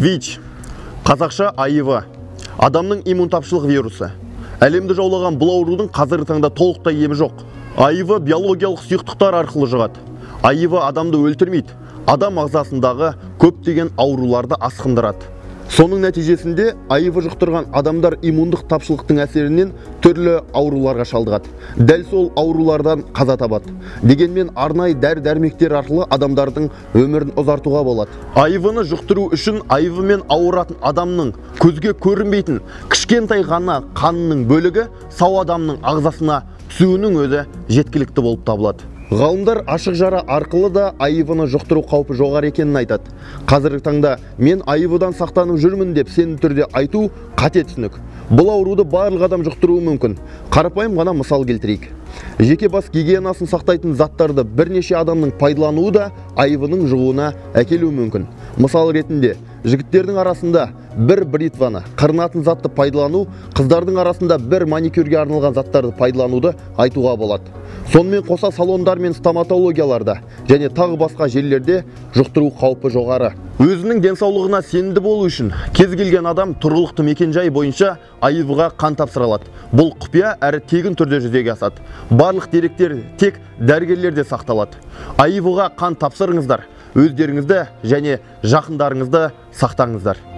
ВИЧ, қазақша АИВ, адамның иммунтапшылық вирусы. Әлемді жаулаған бұл аурудың қазіргі таңда толықтай емі жоқ. АИВ биологиялық сұйықтықтар арқылы жұғады. АИВ адамды өлтірмейді, адам ағзасындағы көптеген ауруларды асқындырады. Соның нәтижесінде АИВ жұқтырған адамдар иммундық тапшылықтың әсерінен түрлі ауруларға шалдығады. Дәл сол аурулардан қаза табады. Дегенмен арнайы дәрі-дәрмектер арқылы адамдардың өмірін ұзартуға болады. АИВ-ны жұқтыру үшін АИВ-мен ауыратын адамның көзге көрінбейтін кішкентай ғана қанының бөлігі сау адамның ағзасына түсуінің өзі жеткілікті болып табылады. Ғалымдар ашық жара арқылы да АИВ-ны жұқтыру қаупі жоғары екенін айтады. Қазіргі таңда мен АИВ-дан сақтанып жүрмін деп сенімді түрде айту қате түсінік. Бұл ауруды барлық адам жұқтыруы мүмкін. Қарапайым ғана мысал келтірейік. Жеке бас гигиенасын сақтайтын заттарды бірнеше адамның пайдалануы да АИВ-ның жұғуына әкелуі мүмкін. Мысал ретінде жігіттердің арасында бір бритваны, қырынатын затты пайдалану, қыздардың арасында бір маникюрге арналған заттарды пайдалануды айтуға болады. Сонымен қоса салондар мен стоматологияларда және тағы басқа жерлерде жұқтыру қаупі жоғары. Өзінің денсаулығына сенімді болу үшін кез келген адам тұрғылықты мекенжай бойынша АИВ-ға қан тапсыра алады. Бұл құпия әрі тегін түрде жүзеге асады. Барлық деректер тек дәрігерлерде сақталады. АИВ-ға қан тапсырыңыздар, өздеріңізді және жақындарыңызды сақтаңыздар.